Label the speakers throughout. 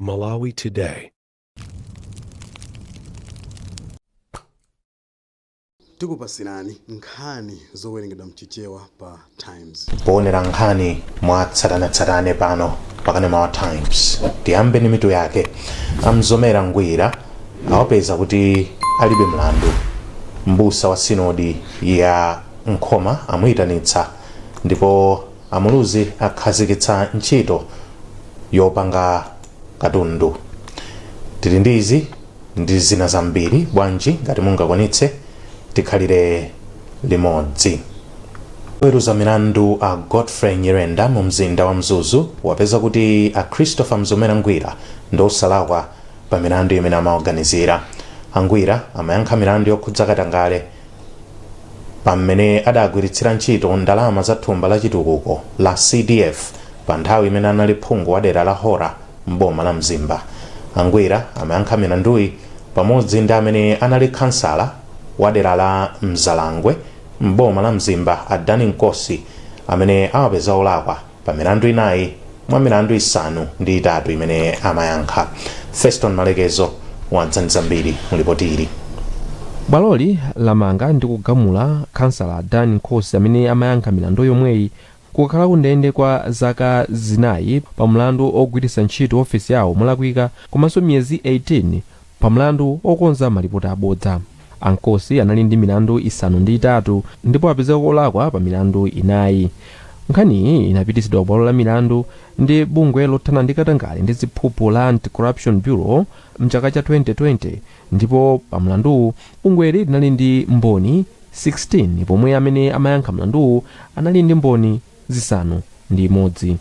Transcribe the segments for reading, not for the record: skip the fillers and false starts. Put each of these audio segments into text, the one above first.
Speaker 1: Malawi Today.
Speaker 2: Tikupasirani nkhani zowerengedwa mchichewa pa Times.
Speaker 3: Poonera nkhani mwa tsatanetsatane pano pa kanema wa Times, tiyambe ndi mitu yake. A Mzomera Ngwira awapeza kuti alibe mlandu. Mbusa wa sinodi ya Nkhoma amuyitanitsa, ndipo a Muluzi akhazikitsa ntchito yopanga katundu. Tili ndi izi ndi zina zambiri, bwanji ngati mungakwanitse tikhalire limodzi. Oweruza milandu a Godfrey Nyirenda mu mzinda wa Mzuzu wapeza kuti a Christopher Mzomera Ngwira ndi osalakwa pa milandu imene amawaganizira. A Ngwira amayankha milandu yokhudza katangale pa mmene adagwiritsira ntchito ndalama za thumba la chitukuko la CDF pa nthawi imene anali phungu wa dera la Hora m'boma la Mzimba. A Ngwira amayankha milanduyi pamodzi ndi amene anali khansala wa dera la Mzalangwe m'boma la Mzimba a Danny Nkosi, amene awapeza olakwa pa milandu inayi mwa milandu 8 imene amayankha. Feston Malekezo wadza ndi zambiri mu lipoti ili.
Speaker 4: Bwaloli lamanga ndi kugamula khansala Dan Nkosi, amene amayankha milandu yomweyi, kukhala kundende kwa zaka 4 pa mlandu ogwiritsa ntchito ofesi yawo molakwika, komanso miyezi 18 pa mlandu okonza malipoti abodza. A Nkosi anali ndi milandu 8 ndipo apezeka olakwa pa milandu 4. Nkhaniyi inapititsidwa ku bwalo la milandu ndi bungwe lothana ndi katangale ndi ziphuphu la Anti-Corruption Bureau mchaka cha 2020, ndipo pa mlanduwu bungweli linali ndi mboni 16, pomwe amene amayankha mlanduwu anali ndi mboni 6.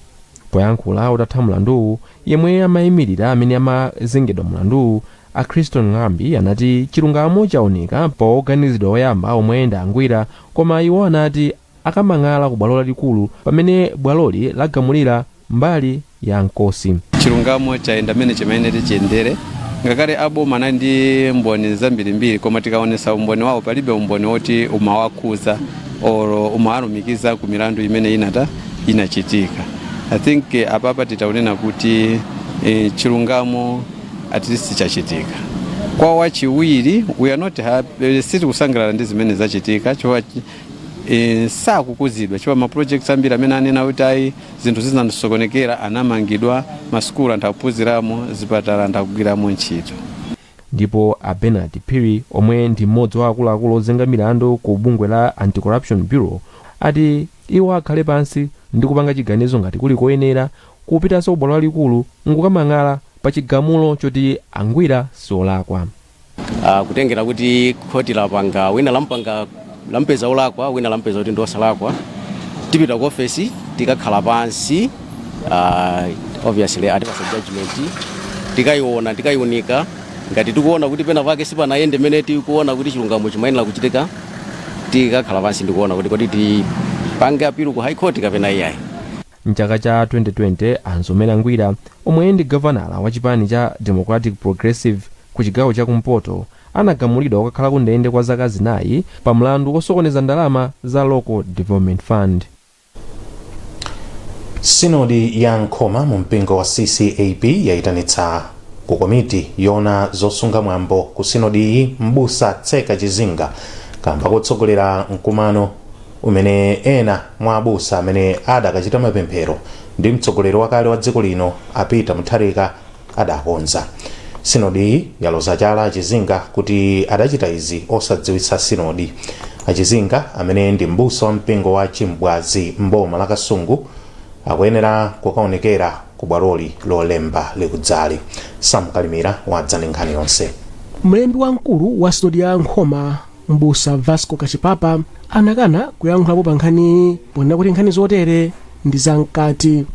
Speaker 4: Poyankhula utatha mlanduwu, yemwe amayimirira amene amazengedwa mlanduwu, a Christon Ng'ambi, anati chilungamo chaoneka pa oganizidwa oyamba omwe ndi a Ngwira, koma iwo anati akamang'ala ku bwalo lalikulu pamene bwaloli lagamulira mbali ya Nkosi.
Speaker 5: Chilungamo chayenda mmene chimayenera chiyendere. Ngakhale aboma anali ndi mboni zambirimbiri, koma tikaonesa umboni wawo, palibe umboni woti umawakhuza oro umawalumikiza ku milandu imene inachitika. I think apapa titaunena kuti chilungamo at least chachitika. Kwa wachiwiri, we are not happy, sitikusangalala ndi zimene zachitika chifukwa sakukuzidwa, chifukwa ma projects ambiri amene anena kuti ayi, zinthu zinasokonekera, anamangidwa, masukulu anthu akuphunziramo, zipatala anthu akugwiramo ntchito.
Speaker 4: Ndipo a Bernard Phiri, omwe ndi mmodzi wa akuluakulu ozenga milandu ku bungwe la Anti-Corruption Bureau, ati iwo akhale pansi ndi kupanga chiganizo ngati kuli koyenera kupitanso ku bwalo lalikulu nkukamang'ala pa chigamulo choti a Ngwira siolakwa.
Speaker 6: Kutengera kuti khoti lapanga, wina lampanga, lampeza olakwa, wina lampeza kuti ndi osalakwa, tipita ku ofesi, tikakhala pansi. Obviously atipasa judgment, tikayiona, tikayiunika. Ngati tikuona kuti pena pake sipanayende mmene tikuona kuti chilungamo chimayenera kuchitika, tikakhala pansi ndikuona kuti kodi tipange appeal ku High Court kapena iyayi.
Speaker 4: Mchaka cha 2020, a Mzomera Ngwira, omwe ndi gavanala wa chipani cha Democratic Progressive ku chigawo chakumpoto, anagamulidwa kukakhala ku ndende kwa zaka 4 pa mlandu osokoneza ndalama za Local Development Fund.
Speaker 3: Sinodi ya Nkhoma mu mpingo wa CCAP yayitanitsa ku komiti yoona zosunga mwambo ku sinodi iyi mbusa Tseka Chizinga kamba kotsogolera mkumano umene ena mwa abusa amene adakachita mapemphero ndi mtsogoleri wakale wa dziko lino a Peter Mutharika adakonza. Sinodi yaloza chala Achizinga kuti adachita izi osadziwitsa sinodi. Achizinga, amene ndi mbusa wa mpingo wa Chimbwazi mboma la Kasungu, akuyenera kukaonekera ku bwaloli Lolemba likudzali. Sam Kalimira wadza ndi nkhani yonse.
Speaker 7: Mlembi wamkulu wa sinodi ya Nkhoma, mbusa Vasco Kachipapa, anakana kuyankhulapo pa nkhaniyi ponena kuti nkhani zotere ndi zamkati.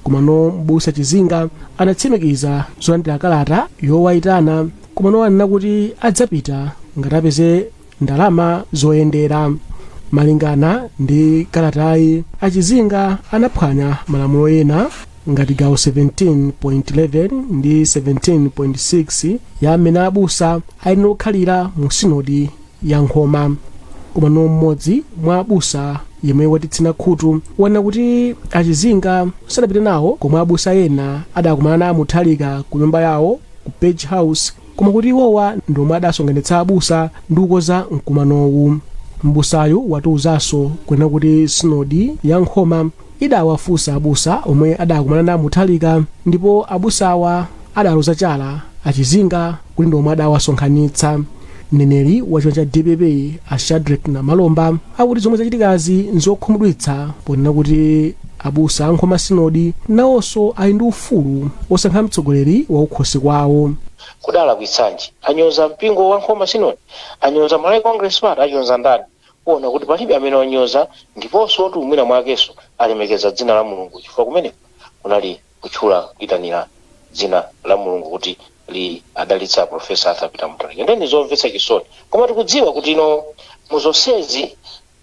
Speaker 7: Komano mbusa Chizinga anatsimikiza zolandira kalata yowayitana, komano anena kuti adzapita ngati apeze ndalama zoyendera. Malingana ndi kalatayi, Achizinga anaphwanya malamulo ena ngati gawo 17.11 ndi 17.6 ya mmene abusa ayenera kukhalira mu sinodi ya Nkhoma. Komano mmodzi mwa abusa yemwe watitsina khutu wanena kuti achizinga sadapite nawo komwe abusa ena adakumana na Mutharika ku nyumba yawo ku Page House, koma kuti iwowa ndiomwe adasonkhanitsa abusa ndi kukonza mkumanowu. Mbusayu watiwuzanso kunena kuti sinodi ya Nkhoma idawafunsa abusa omwe adakumana na Mutharika, ndipo abusawa adaloza chala achizinga kuti ndiomwe adawasonkhanitsa. Mneneri wa chipani cha DPP a Shadrack Namalomba akuti zomwe zachitikazi nzokhumudwitsa, ponena kuti abusa a Nkhoma Sinodi nawonso ali ndi ufulu osankha mtsogoleri wa ukhosi kwawo.
Speaker 1: Kudalakwitsanji? Anyoza mpingo wa Nkhoma Sinodi? Anyoza Malawi Congress Party? Anyoza ndani? Kuona kuti palibe amene wanyoza, ndiponso kuti mwina mwakenso alemekeza dzina la Mulungu, chifukwa kumeneko kunali kutchula, kuyitanira dzina la Mulungu kuti li adalitsa Professor Arthur Peter Mutharika. Ndeni zomvetsa chisoni, koma tikudziwa kuti ino muzonsezi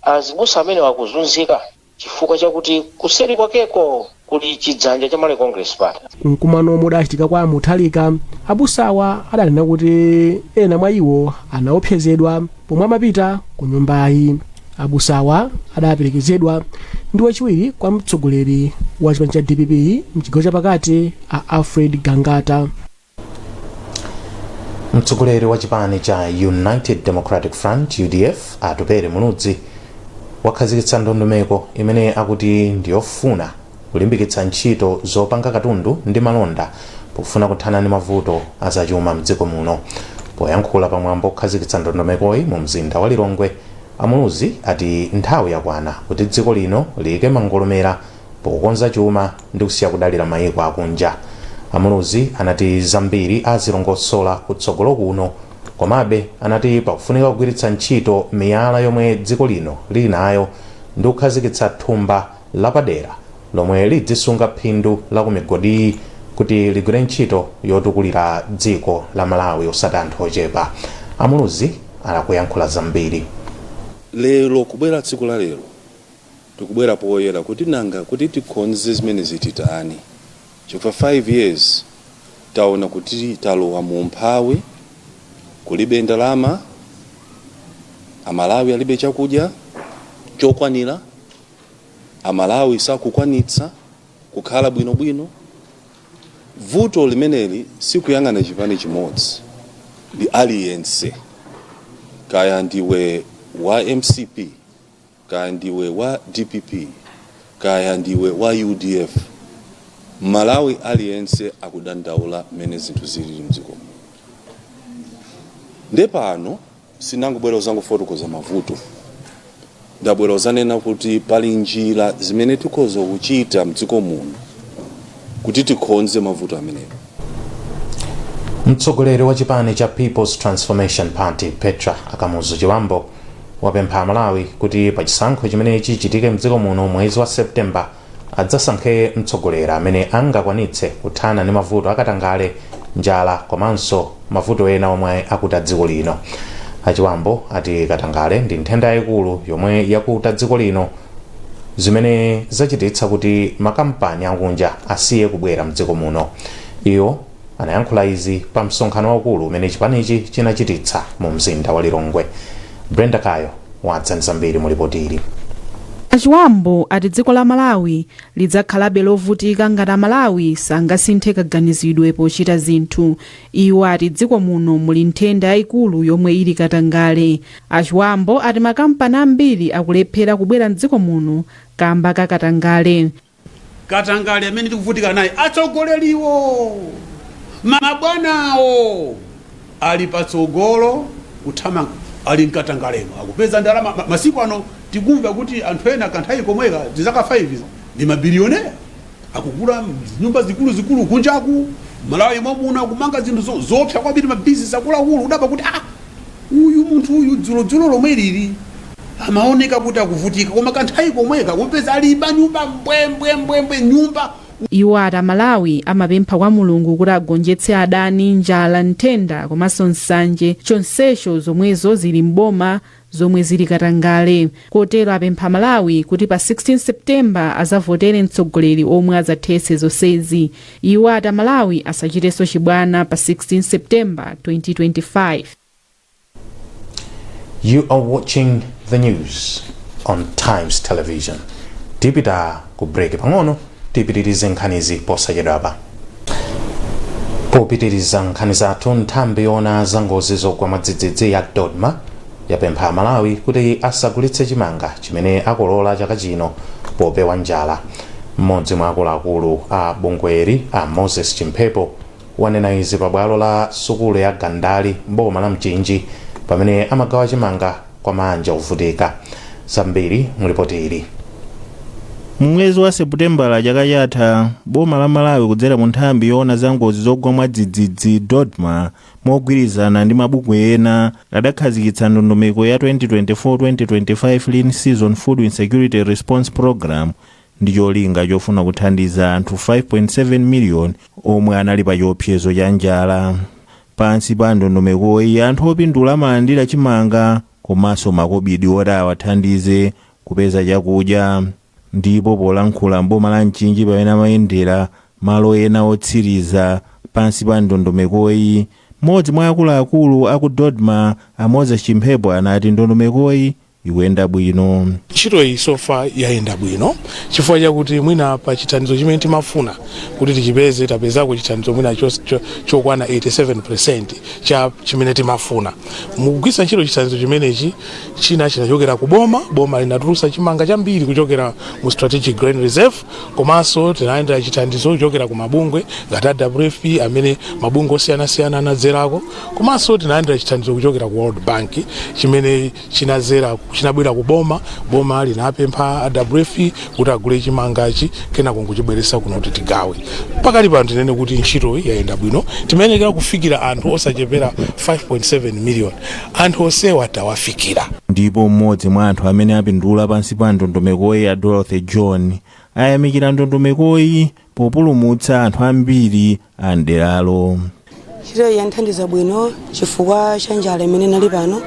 Speaker 1: azibusa amene wakuzunzika chifukwa chakuti kuseri kwakeko kuli chidzanja cha Malawi Congress Party.
Speaker 7: Kumkumano omwe udachitika kwa Mutharika, abusawa adanena kuti ena mwa iwo anaopsezedwa pomwe amapita ku nyumbayi. Abusawa adaperekezedwa ndi wachiwiri kwa mtsogoleri wa chipani cha DPP mchigawo chapakati a Alfred Gangata.
Speaker 3: Mtsogoleri wa chipani cha United Democratic Front, UDF, Atupele Muluzi wakhazikitsa ndondomeko imene akuti ndiyofuna kulimbikitsa ntchito zopanga katundu ndi malonda pofuna kuthana ndi mavuto azachuma mdziko muno. Poyankhula pamwambo okhazikitsa ndondomekoyi mu mzinda wa Lilongwe, Amuluzi ati nthawi yakwana kuti dziko lino liyike mangolomera pokonza chuma ndi kusiya kudalira mayiko akunja. Amuluzi anati zambiri azilongosola kutsogolo kuno, komabe anati pakufunika kugwiritsa ntchito miyala yomwe dziko lino lili nayo ndi kukhazikitsa thumba lapadera lomwe lidzisunga phindu la ku migodiyi kuti ligwire ntchito yotukulira dziko la Malawi, osati anthu ochepa. Amuluzi akuyankhula zambiri.
Speaker 8: Lero, kubwera tsiku la lero, tikubwera poyera kuti nanga kuti tikonze zimene zititani, chifukwa 5 years taona kuti talowa mu umphawi, kulibe ndalama, Amalawi alibe chakudya chokwanira, Amalawi sakukwanitsa kukhala bwinobwino. Vuto limeneli sikuyang'ana chipani chimodzi, ndi aliyense, kaya ndiwe wa MCP, kaya ndiwe wa DPP, kaya ndiwe wa UDF, Malawi aliyense akudandaula mmene zinthu zilili mdziko muno. Nde pano sinangobwera uzangofotokoza mavuto, ndabwera uzanena kuti pali njira zimene tikhoza kuchita mdziko muno kuti tikonze mavuto amenewo.
Speaker 3: Mtsogoleri wa chipani cha People's Transformation Party, Petra Akamuzu Chibambo, wapempha Amalawi kuti pa chisankho chimene chichitike mdziko muno mwezi wa Septemba adzasankhe mtsogoleri amene angakwanitse kuthana ndi mavuto akatangale, njala komanso mavuto ena omwe akuta dziko lino. Achiwambo ati katangale ndi nthenda yayikulu yomwe yakuta dziko lino, zimene zachititsa kuti makampani akunja asiye kubwera mdziko muno. Iwo anayankhula izi pa msonkhano waukulu umene chipanichi chinachititsa mu mzinda wa Lilongwe. Brenda Kayo wadza ndi zambiri mu ripoti ili.
Speaker 9: Achiwambo ati dziko la Malawi lidzakhalabe lovutika ngati Amalawi sangasinthe kaganizidwe pochita zinthu. Iwo ati dziko muno muli nthenda yayikulu yomwe ili katangale. Achiwambo ati makampani ambiri akulephera kubwera mdziko muno kamba kakatangale.
Speaker 10: Katangale amene tikuvutika naye, atsogoleriwo, mabwanawo ali patsogolo kuthamanga, ali mkatangalemo, akupeza ndalama. Masiku ano tikumva kuti anthu ena kanthawi komweka zaka 5 ndi mabilioneya, akugula nyumba zikuluzikulu kunjaku, Malawi momuna kumanga zinthu zoopsa kwambiri, mabizinesi akuluakulu. Udaba kuti uyu munthu uyu dzulodzulo lomwe lili amaoneka kuti akuvutika, koma kanthawi komweka kumpeza ali pa nyumba mbwembwembwembwe nyumba.
Speaker 9: Iwo ati Amalawi amapempha kwa Mulungu kuti agonjetse adani, njala, nthenda komanso nsanje, chonsecho zomwezo zili mboma zomwe zili katangale. Kotero apempha Malawi kuti pa 16 Septemba azavotere mtsogoleri omwe adzathetse zonsezi. Iwo ati Amalawi asachitenso chibwana pa 16 Septemba 2025.
Speaker 3: You are watching the news on Times Television. Tipita ku break pang'ono, tipitirize nkhanizi posachedwapa. Popitiriza nkhani zathu, nthambi yoona za ngozi zogwa mwadzidzidzi ya DoDMA yapempha Amalawi kuti asagulitse chimanga chimene akolola chaka chino popewa njala. Mmodzi mwa akuluakulu a bungweri, a Moses Chimphepo, wanena izi pabwalo la sukulu ya Gandali mboma la Mchinji pamene amagawa chimanga kwa mabanja ovutika. Zambiri mulipoti ili.
Speaker 11: Mwezi wa Seputembala chaka chatha, boma la Malawi kudzera mu nthambi yoona za ngozi zogwa mwadzidzidzi DoDMA mogwirizana ndi mabungwe ena adakhazikitsa ndondomeko ya 2024-2025 Lean Season Food Insecurity Response Program ndi cholinga chofuna kuthandiza anthu 5.7 miliyoni omwe anali pa chiopsezo cha njala. Pansi pa ndondomekoyi, anthu opindula amalandira chimanga komanso makobidi oti awathandize kupeza chakudya. Ndipo polankhula mboma la Mchinji pamene amayendera malo ena otsiriza pansi pa ndondomekoyi, mmodzi mwa akuluakulu aku DoDMA, a Moses Chimphepo, anati ndondomekoyi ikuyenda bwino.
Speaker 12: Ntchito iyi so far yayenda bwino chifukwa chakuti mwina pa chithandizo chimene timafuna kuti tichipeze, tapezako chithandizo mwina chokwana 87% cha chimene timafuna. Mukugwiritsa ntchito chithandizo chimenechi, china chinachokera ku boma. Boma linatulutsa chimanga chambiri kuchokera mu Strategic Grain Reserve, komanso tinalandira chithandizo kuchokera ku mabungwe ngati a WFP amene mabungwe osiyanasiyana anadzerako, komanso tinalandira chithandizo kuchokera ku World Bank chimene chinazera, chinabwera ku boma. Boma linapempha a WFP kuti agule chimangachi, kenako nkuchibweretsa kuno kuti tigawe. Pakali pano tinene kuti ntchito yayenda bwino. Timayenekera kufikira anthu osachepera 5.7 million. Anthu onsewa tawafikira.
Speaker 11: Ndipo mmodzi mwa anthu amene apindula pansi pa ndondomekoyi, a Dorothy John, ayamikira ndondomekoyi populumutsa anthu ambiri a mderalo.
Speaker 13: Ntchito iyi yandithandiza bwino chifukwa cha njala imene inali pano.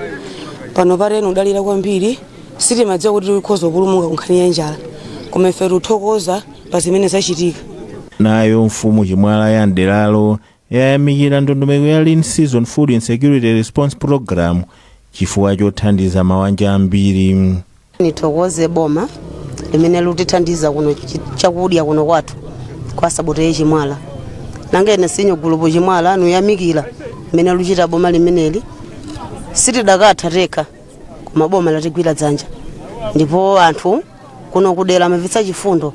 Speaker 13: Pano pateni udalira kwambiri, sitimadziwa kuti tikhoza kupulumuka ku nkhani ya njala, koma ife tikuthokoza pa zimene zachitika.
Speaker 11: Nayo mfumu Chimwala ya mderalo yayamikira ndondomeko ya Lean Season Food Insecurity Response Program chifukwa chothandiza mabanja ambiri.
Speaker 14: Nithokoze boma limene likutithandiza kuno chakudya kuno kwathu kwa Saboteye Chimwala. Nangene sinyo gulupu Chimwala nuyamikira limene luchita boma limeneli. Sitidakatha tekha, koma boma latigwira dzanja, ndipo anthu kuno kudera amamvetsa chifundo,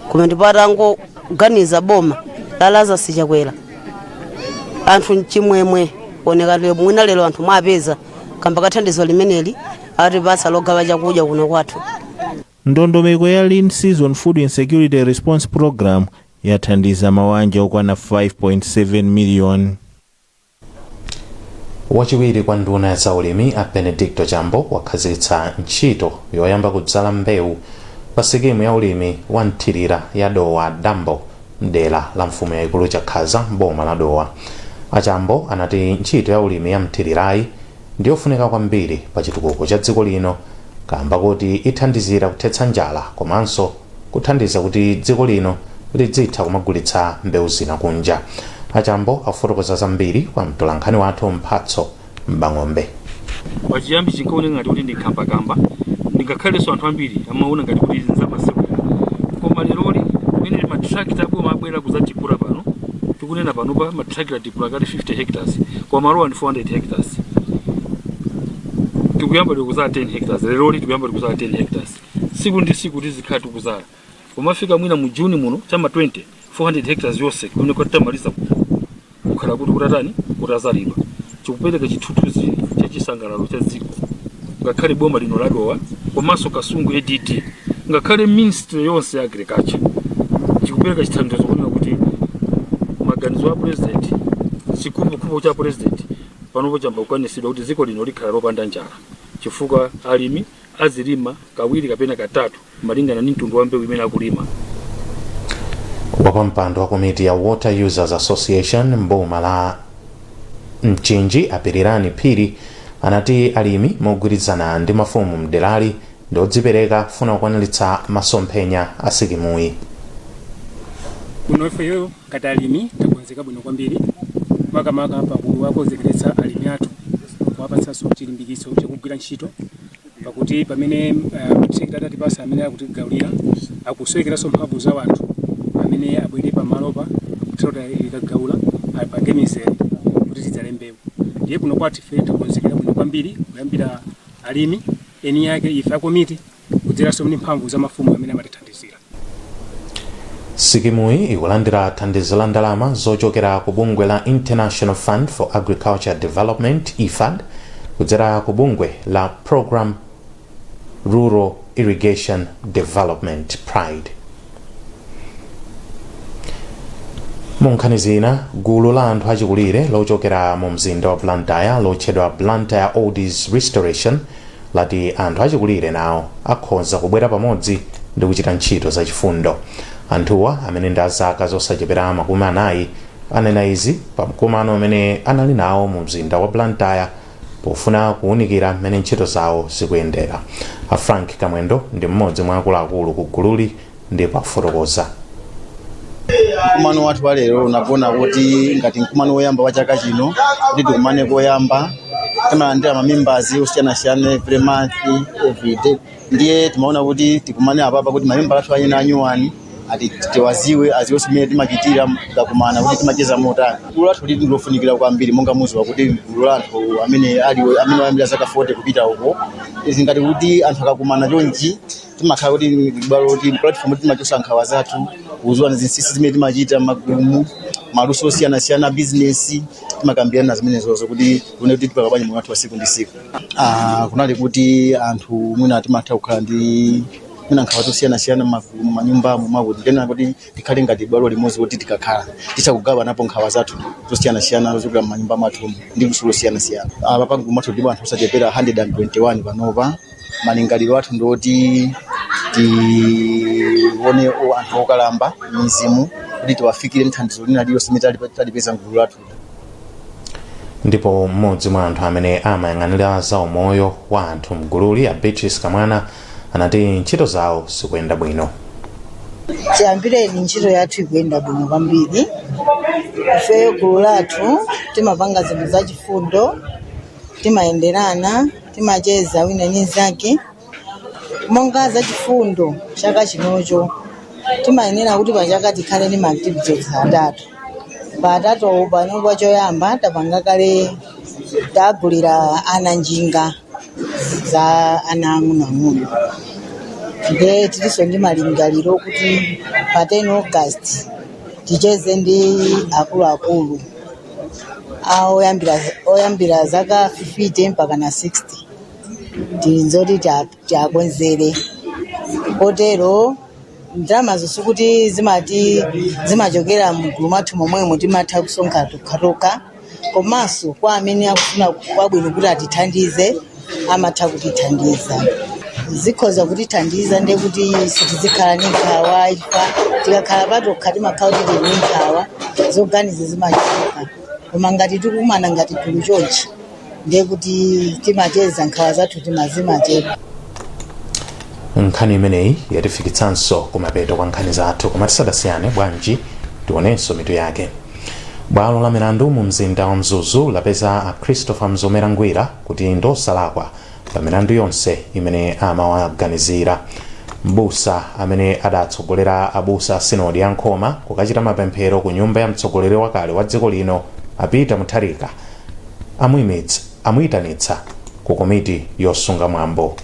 Speaker 14: koma ndipo atangoganiza boma la Lazarus Chakwera, anthu mchimwemwe oneka lero. Mwina lero anthu mwapeza kamba kathandizo limeneli atipatsa logawa chakudya kuno kwathu.
Speaker 11: Ndondomeko ya Lean Season Food Insecurity Response Program yathandiza mabanja okwana 5.7 miliyoni.
Speaker 3: Wachiwiri kwa nduna ya zaulimi, a Benedicto Chambo, wakhazikitsa ntchito yoyamba kudzala mbewu pa sikimu ya ulimi wa mthirira ya Dowa Dambo mdera la mfumu yayikulu Chakhaza mboma la Dowa. Achambo anati ntchito ya ulimi ya mthirirayi ndiyofunika kwambiri pa chitukuko cha dziko lino kamba kuti ithandizira kuthetsa njala komanso kuthandiza kuti dziko lino lidzitha kumagulitsa mbewu zina kunja. Achambo afotokoza zambiri kwa mtolankhani wathu Mphatso Mbang'ombe.
Speaker 15: Pachiyambi chinkaoneka ngati kuti ndi nkhambakamwa, ndingakhalenso anthu ambiri amaona ngati kuti nzamasewera, koma leroli mmene matrakita aboma abwera kudzatipula pano, tikunena panopa matrakita atipula kale 50 hectares, koma malowa ndi 400 hectares. Tikuyamba tikuzala 10 hectares leroli, tikuyamba tikuzala 10 hectares. Siku ndi siku tizikhala tikuzala, pomafika mwina mu Juni muno chama 20, 400 hectares yonse kumene kwatamaliza kukhala kuti kutatani, kutazalidwa. Chikupereka chithunzi cha chisangalalo cha dziko, ngakhale boma lino la Dowa komanso Kasungu ADD, ngakhale ministry yonse ya agriculture, chikupereka chithandizo kunena kuti maganizo a president, chikhumbokhumbo cha president panopo chamba kukwanisidwa kuti dziko lino likhala lopanda njala, chifukwa alimi azilima kawiri kapena katatu malingana ndi mtundu wa mbewu imene akulima.
Speaker 3: Wapampando wa komiti ya Water Users Association mboma la Mchinji, Apirirani Phiri, anati alimi mogwirizana ndi mafumu mderali ndi odzipereka kufuna kukwaniritsa masomphenya a sikimuyi.
Speaker 16: Kuno ifeyo ngati alimi takonzeka bwino kwambiri, makamaka pakuwakonzekeretsa alimi athu. Kuwapatsanso chilimbikitso chakugwira ntchito, pakuti pamene matrekta atatipasa amene akutigawira, akusowekeranso mphamvu za anthu amene abwere pamalopa kuthetera ikagaula apange mizere kuti tidzale mbewu. Ndiye kuno kwathu ife takonzekera bwino kwambiri, kuyambira alimi eni yake, ife akomiti, kudzeranso ndi mphamvu za mafumu amene amatithandizira.
Speaker 3: Sikimuyi ikulandira thandizo la ndalama zochokera ku bungwe la International Fund for Agriculture Development, IFAD, kudzera ku bungwe la Program Rural Irrigation Development, PRIDE. Mu nkhani zina, gulu la anthu achikulire lochokera mu mzinda wa Blantyre lotchedwa Blantyre Oldies Restoration lati anthu achikulire nawo akhoza kubwera pamodzi ndi kuchita ntchito zachifundo. Anthuwa, amene ndi azaka zosachepera 40, anena izi pa mkumano umene anali nawo mu mzinda wa Blantyre pofuna kuwunikira mmene ntchito zawo zikuyendera. A Frank Kamwendo ndi mmodzi mwa akuluakulu ku gululi ndipo akufotokoza.
Speaker 17: Mkumano wathu wa lero unagona kuti ngati mkumano woyamba wa chaka chino, kuti tikumane koyamba. Timalandira mamembers osiyanasiyana every month, every day, ndiye timaona kuti tikumane apapa kuti mamembala athu anyena anyuwani ati tiwaziwe, aziwenso mmene timachitira tikakumana, kuti timacheza motani. Gulu lathu lili ndilofunikira kwambiri, monga muziwa kuti gulu la anthu amene ali amene ayambira zaka 40 kupita uko. Izi ngati kuti anthu akakumana chonchi, timakhala kuti bwalo kuti platform kuti timachosa nkhawa zathu, kuziwana zinsinsi zimene timachita magulumu, maluso osiyanasiyana, bizinesi, timakambirana zimenezozo kuti tione kuti tipanga bwanji moyo wathu wa siku ndi siku. Kunali kuti anthu mwina timatha kukhala ndi mwina nkhawa zosiyanasiyana m'magulu, m'manyumbamo, mwakuti tena kuti tikhale ngati bwalo limodzi kuti tikakhala titha kugawanapo nkhawa zathu zosiyanasiyana zochokera m'manyumba mwathu ndi luso losiyanasiyana. Apa pagulu mwathu ndipo anthu osachepera 121 panopa. Malingaliro athu ndioti tione anthu okalamba m'midzimu kuti tiwafikire nthandizo lina lililonse limene talipeza mgulu lathu.
Speaker 3: Ndipo mmodzi mwa anthu amene amayang'anira za umoyo wa anthu mgululi, a Beatrice Kamwana, anati ntchito zawo zikuyenda bwino.
Speaker 18: Chiyambireni ntchito yathu ikuyenda bwino kwambiri. Ifeyo gulu lathu timapanga zinthu zachifundo, timayenderana, timacheza wina ndi mnzake monga zachifundo. Chaka chinocho timayenera kuti pachaka tikhale ndi ma activities atatu. Pa atatuwo, panopa choyamba tapanga kale, tagulira ana njinga za ana ang'onoang'ono. Ndiye tilinso ndi malingaliro kuti pa 10 August ticheze ndi akuluakulu oyambira zaka 50 mpaka na 60, tinzoti tiakonzere. Kotero ndalamazo sikuti zimati zimachokera mgulu mwathu momwemo, timatha kusonkha tokhatokha, komanso kwa amene akufuna kwabwino kuti atithandize amatha kutithandiza. Zikhoza kutithandiza, ndiye kuti sitizikhala ndi nkhawa. Ifa tikakhala patokha timakhala kuti tili ndi nkhawa, zoganiza zimachuluka, koma ngati tikumana ngati gulu chonchi, ndiye kuti timacheza, nkhawa zathu timazimachepa.
Speaker 3: Nkhani imeneyi yatifikitsanso kumapeto kwa nkhani zathu, koma tisadasiyane, bwanji tionenso mitu yake. Bwalo la milandu mu mzinda wa Mzuzu lapeza a Christopher Mzomera Ngwira kuti ndosalakwa pa milandu yonse imene amawaganizira. Mbusa amene adatsogolera abusa a sinodi ya Nkhoma kukachita mapemphero ku nyumba ya mtsogoleri wakale wa dziko lino a Peter Mutharika amuyitanitsa ku komiti yosunga mwambo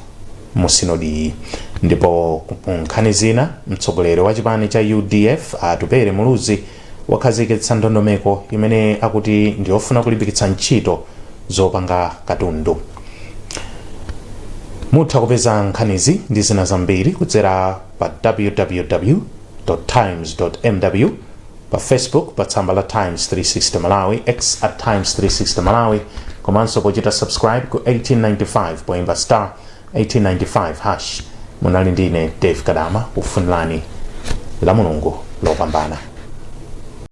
Speaker 3: mu sinodiyi. Ndipo mu nkhani zina, mtsogoleri wa chipani cha UDF Atupele Muluzi wakhazikitsa ndondomeko imene akuti ndiyofuna kulimbikitsa ntchito zopanga katundu. Mutha kupeza nkhanizi ndi zina zambiri kudzera pa www times mw, pa Facebook pa tsamba la Times 360 Malawi, X at Times 360 Malawi, komanso pochita subscribe ku 1895 poimba star 1895 hash. Munali ndine Dave Kadama, kufunirani la Mulungu lopambana.